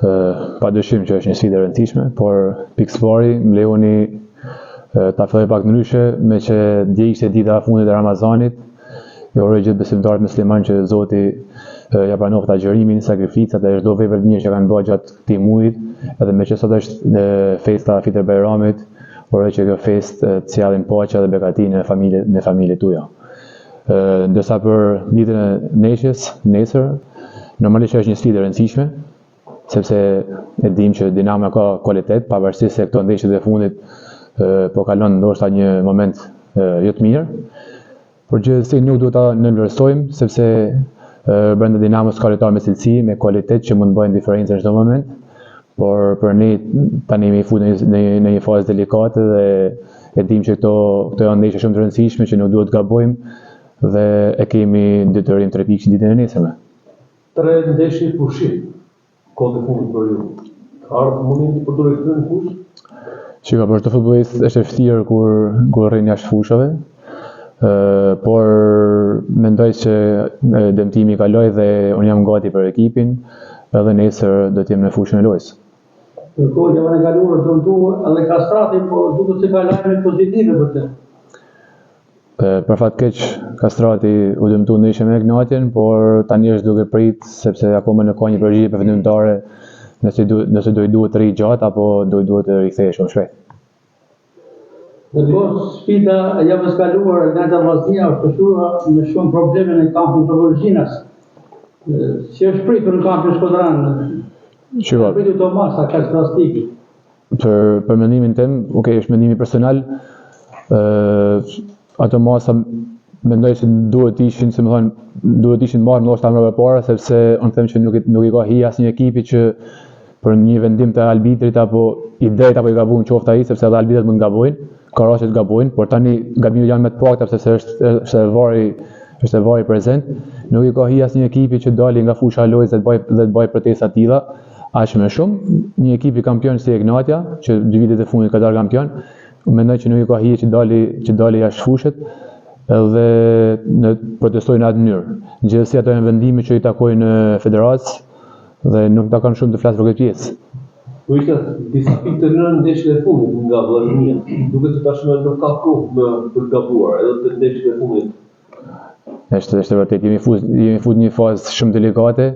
Pa dyshim që është një sfidë e rëndësishme, por pikësëpari më lejoni ta filloj pak ndryshe, meqë dje ishte dita e fundit e Ramazanit, i uroj gjithë besimtarët musliman që Zoti ja pranoftë agjërimin, sakrificat dhe çdo vepër të mirë që kanë bërë gjatë këtij muajit, edhe meqë sot është festa e Fitër Bajramit, uroj që kjo festë të sjellin paqe dhe begati në familje në familjet tuaja. Ndërsa për ditën e ndeshjes, nesër, normalisht është një sfidë e rëndësishme, sepse e dim që Dinamo ka kualitet, pavarësisht se këto ndeshjet e fundit po kalon ndoshta një moment jo të mirë. Por gjithsesi nuk duhet ta nënvlerësojmë, sepse brenda Dinamos ka lojtarë me cilësi, me kualitet që mund të bëjnë diferencën në çdo moment. Por për ne tani jemi futur në një, në një fazë delikate dhe e dim që këto këto janë ndeshje shumë të rëndësishme që nuk duhet të gabojmë dhe e kemi detyrim tre pikë ditën e nesërme. Tre ndeshje pushim kohët e fundit për ju. Ka ardhur momenti për t'u rikthyer në fushë? Shiko, për çdo futbollist është e vështirë kur kur rrin jashtë fushave. Ë por mendoj se dëmtimi kaloi dhe unë jam gati për ekipin, edhe nesër do të jem në fushën e lojës. Ndërkohë javën e kaluar u dëmtua edhe Kastrati, por duket se ka lajme pozitive për të. Për fat keq, Kastrati u dëmtu në ndeshje me Egnatien, por tani është duke prit sepse akoma nuk ka një përgjigje përfundimtare nëse du, nëse do i duhet të rrijë gjatë apo do i duhet të rikthehet shumë shpejt. Ndërkohë, sfida e javës kaluar Egnatia Vllaznia është shoqëruar me shumë probleme në kampin rrogozhinas. Si është pritur në kampin shkodran? Shiko. Pritur këto masa kaq drastike. Për për mendimin tim, ok, është mendimi personal, ë ato masa mendoj se duhet të ishin, si me thonë, duhet të ishin marrë ndoshta më përpara sepse unë them që nuk i, nuk i ka hije asnjë ekipi që për një vendim të arbitrit apo i drejtë apo i gabuar qoftë ai, sepse edhe arbitrat mund të gabojnë, ka raste të gabojnë, por tani gabimet janë më të pakta sepse është është VAR-i është VAR-i prezent, nuk i ka hije asnjë ekipi që dali nga fusha e lojës dhe të bëj dhe të bëj protesta të tilla. Aq më shumë, një ekipi kampion si Egnatia, që dy vitet e fundit ka dalë kampion, mendoj që nuk i ka hije që dali që dali jashtë fushës edhe në protestojnë në atë mënyrë. Gjithsesi ato janë vendime që i takojnë federatës dhe nuk takon shumë të flas për këtë pjesë. Po ishte disa pikë të lëna në ndeshjet e fundit nga Vllaznia. Duket se tashmë nuk ka kohë më për të gabuar edhe te ndeshjet e fundit. Është është e vërtetë, jemi fut jemi fut në një fazë shumë delikate.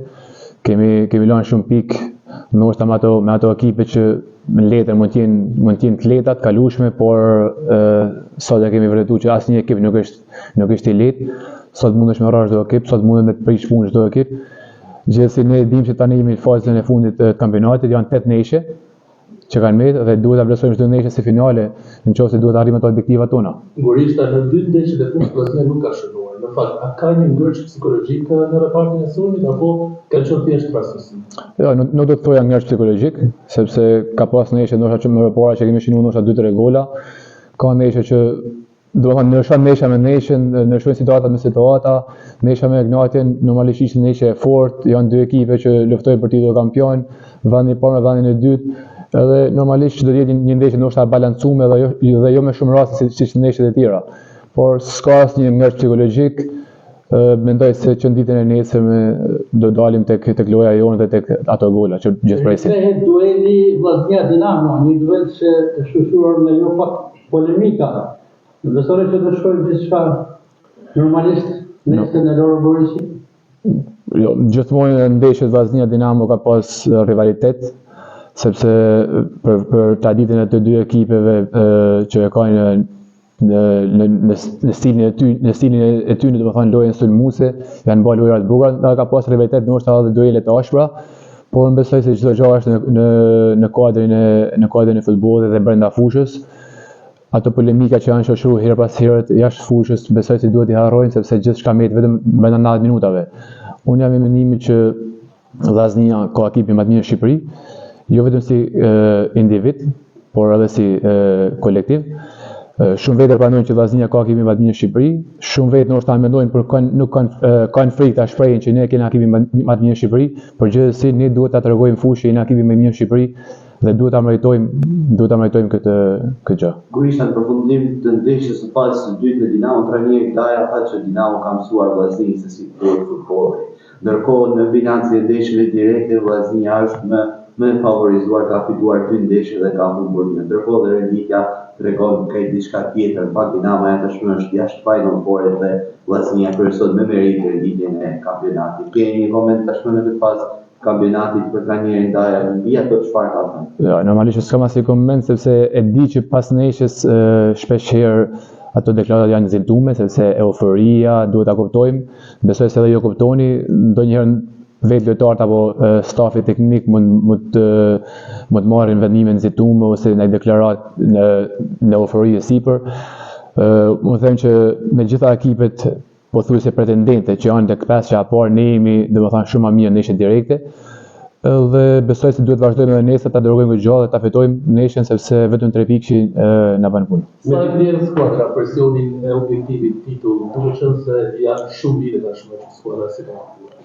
Kemi kemi lënë shumë pikë, ndoshta me ato me ato ekipe që në letër mund të jenë mund të jenë të lehta, të kalueshme, por e, sot e kemi vërtetuar që asnjë ekip nuk është nuk është i lehtë. Sot mundesh me ra çdo ekip, sot mundet me të prish punë çdo ekip. Gjithsesi ne e dimë që tani jemi në fazën e fundit të kampionatit, janë 8 ndeshje që kanë mbetë dhe duhet ta vlerësojmë çdo ndeshje si finale, në qoftë se duhet të arrijmë ato objektivat tona. Gurishta në dy ndeshjet e fundit Vllaznia nuk ka shënuar. Në fakt, a ka një ngërç psikologjik në repartin e sulmit apo kanë qenë thjesht rastësi? Jo, nuk, nuk do të thoja ngërç psikologjik, sepse ka pas ndeshje ndoshta që më përpara që kemi shënuar ndoshta 2-3 gola. Ka ndeshje që Do të thonë ndryshon ndeshja me ndeshjen, ndryshojnë situatat me situata, ndeshja me Egnatien normalisht ishte ndeshje e fortë, janë dy ekipe që luftojnë për titull kampion, vendi i parë me vendin e dytë, edhe normalisht që do të jetë një ndeshje ndoshta e balancuar dhe jo dhe jo me shumë raste si siç ndeshjet e tjera. Por s'ka asnjë ngërç psikologjik, mendoj se që në ditën e nesërme do dalim tek tek loja jonë dhe tek ato gola që gjithë presim. Rikthehet dueli Vllaznia Dinamo, një duel që është shoqëruar me jo pak Polemika, Besoni që do të shkojë gjithçka normalisht nesër në Loro Boriçi? Jo, gjithmonë në ndeshjet Vllaznia Dinamo ka pas rivalitet, sepse për për traditën e të dy ekipeve që e kanë në në në në stilin e ty, në stilin e tyre, domethënë lojën sulmuese, janë bërë lojëra të bukura, dhe ka pas rivalitet ndoshta edhe duele të ashpra, por unë besoj se çdo gjë është në në në kuadrin e në kuadrin e futbollit dhe brenda fushës. Ato polemika që janë shoqëruar herë pas here jashtë fushës, besoj se duhet t'i harrojnë sepse gjithçka mbet vetëm brenda 90 minutave. Unë jam i mendimit që Vllaznia ka ekipin më të mirë në Shqipëri, jo vetëm si e, individ, por edhe si e, kolektiv. Shumë vetë e pranojnë që Vllaznia ka ekipin më të mirë në Shqipëri, shumë vetë ndoshta mendojnë por kanë nuk kanë kanë frikë ta shprehin që ne kena ekipin më të mirë në Shqipëri, por gjithsesi ne duhet ta tregojmë fushë që jena ekipi më i mirë në Shqipëri dhe duhet ta meritojmë, duhet ta meritojmë këtë këtë gjë. Gurishta në përfundim të ndeshjes së fazës së dytë me Dinamon trajneri Daja tha që Dinamo ka mësuar Vllazninë se si luhet futbolli. Ndërkohë në bilancin e ndeshjeve direkte Vllaznia është më më e favorizuar, ka fituar dy ndeshje dhe ka humbur një. Ndërkohë dhe renditja tregon krejt diçka tjetër. Në fakt Dinamoja tashmë është jashtë Final Four-it dhe Vllaznia kryeson me meritë renditjen e kampionatit. Keni një koment tashmë në këtë fazë kampionatit për trajnerin Daja mbi ato çfarë ka thënë? Jo, normalisht s'kam asnjë koment sepse e di që pas ndeshjes shpesh herë ato deklaratat janë nxitume sepse euforia duhet ta kuptojmë. Besoj se edhe ju kuptoni, ndonjëherë vetë lojtarët apo stafi teknik mund mund të mund të marrin vendime nxitume ose në deklaratë në në eufori e sipër. Ë unë them që me gjitha ekipet pothuajse pretendente që janë tek pesëshja e parë, ne jemi domethënë shumë më mirë në ndeshje direkte. Edhe besoj se duhet vazhdojmë edhe nesër ta dërgojmë këtë gjë dhe ta fitojmë ndeshjen sepse vetëm tre pikë na bën punë. Sa e ndjen skuadra presionin e objektivit titull, duke qenë se janë shumë vite tashmë që skuadra s'i ka fituar?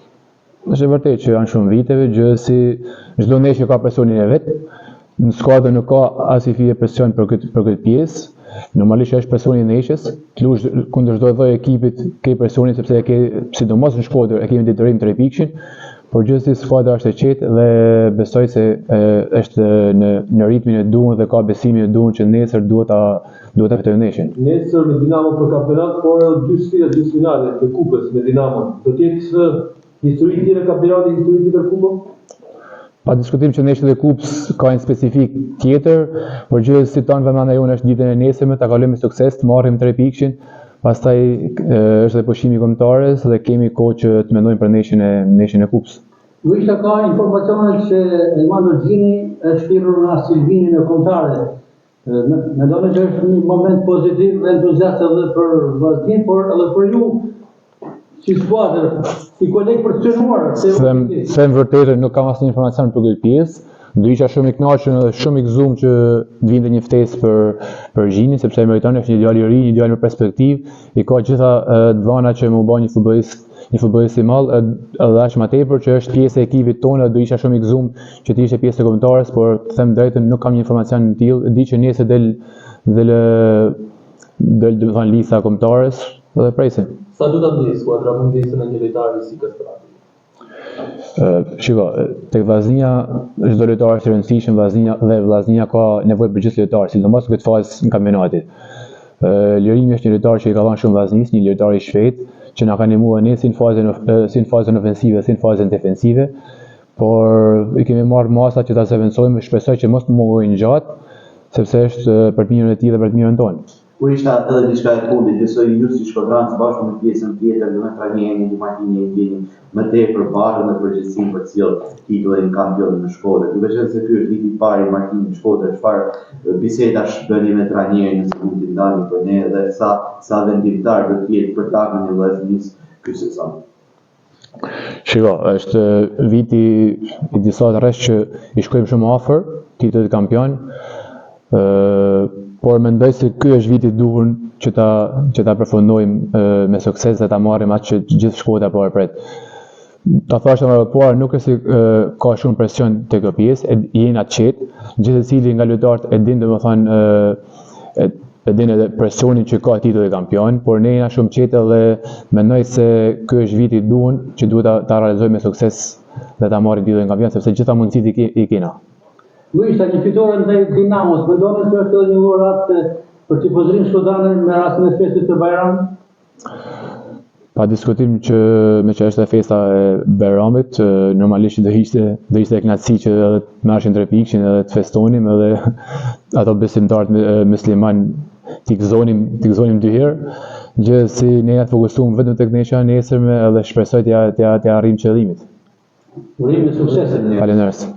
Është e vërtetë që janë shumë viteve, gjithsesi çdo ndeshje ka presionin e vet. Në skuadër nuk ka asnjë fije presion për këtë për këtë pjesë. Normalisht është presioni i ndeshjes, të luash kundër çdo lloj ekipit ke presionin sepse e ke sidomos në Shkodër e kemi detyrim tre pikëshin, por gjithsesi skuadra është e qetë dhe besoj se e, është në në ritmin e duhur dhe ka besimin e duhur që nesër duhet ta duhet ta fitojmë ndeshjen. Nesër me Dinamo për kampionat, por edhe dy sfida gjysmëfinale të kupës me Dinamon. Do të jetë histori tjetër kampionati, histori tjetër kupa? Pa diskutim që ndeshjet e kupës ka një specifik tjetër, por gjithsesi tanë vëmendja jonë është ditën e nesërme, ta kalojmë me sukses, të marrim tre pikëshin, pastaj është edhe pushimi i kombëtares dhe kemi kohë që të mendojmë për ndeshjen e ndeshjen e kupës. Luisa ka informacione që Elmando Gjini është thirrur nga Silvini në kombëtare. Mendoni që është një moment pozitiv dhe entuziast edhe për Vllazninë, por edhe për ju si skuadër, si koleg për të synuar. Them, them vërtetën, nuk kam asnjë informacion për këtë pjesë. Do isha shumë i kënaqur dhe shumë i gëzuar që të vinte një ftesë për për Gjinin, sepse e meriton, është një djalë i ri, një djalë me perspektivë, i ka gjitha të dhëna që me u bë një futbollist një futbollist i madh edhe aq më tepër që është pjesë e ekipit tonë dhe do isha shumë i gëzuar që të ishte pjesë e kombëtares, por të them drejtën nuk kam një informacion të tillë, di që nesër del del del domethënë lista e kombëtares dhe presim. Sa do ta ndjejë skuadra mungesën e një lojtari si Kastrati? Shiko, tek Vllaznia çdo lojtar është i rëndësishëm, Vllaznia dhe Vllaznia ka nevojë për gjithë lojtarët, sidomos në këtë fazë në kampionatit. Lirimi është një lojtar që i ka dhënë shumë Vllaznisë, një lojtar i shpejtë që na ka ndihmuar ne si në fazën si në fazën ofensive, si në fazën defensive, por i kemi marrë masa që ta zëvendësojmë, shpresoj që mos të mungojnë gjatë, sepse është për të mirën e tij dhe për të mirën tonë. Kur ishte edhe diçka e fundit, besoj ju si shkodran së bashku me pjesën tjetër dhe me trajnerin Edi Martini e ndjeni më tepër barrën dhe përgjegjësinë për të sjellë titullin kampion në Shkodër. Duke qenë se ky është viti i parë i Martinit në Shkodër, çfarë bisedash bëni me trajnerin nëse mund t'i ndani për ne dhe sa sa vendimtar do të jetë për të ardhmen e Vllaznisë ky sezon? Shiko, është viti i disa rresht që i shkojmë shumë afër titullit kampion. Ë por mendoj se ky është viti i duhur që ta që ta përfundojmë me sukses dhe ta marrim atë që gjithë Shkodra po e pret. Ta thashë më parë, nuk është se ka shumë presion te kjo pjesë, e jena të qetë, gjithsecili nga lojtarët e din domethënë e, e din edhe presionin që ka titulli kampion, por ne jena shumë qetë dhe mendoj se ky është viti i duhur që duhet ta, ta realizojmë me sukses dhe ta marrim titullin kampion sepse gjitha mundësitë i, ke, i kena. Luisa, një fitore ndaj Dinamos, mendoni se është edhe një dhuratë për tifozërinë shkodrane me rastin e festës së Bajramit? Pa diskutim që me që është edhe festa e Bajramit, normalisht do ishte do ishte kënaqësi që edhe të marrshim tre pikëshin edhe të festonim edhe ato besimtarët musliman t'i gëzonim, t'i gëzonim dy herë. Gjithsesi ne jena të fokusuar vetëm tek ndeshja e nesërme edhe shpresoj t'ia t'ia t'ia arrijmë qëllimit. Urime suksese. Faleminderit.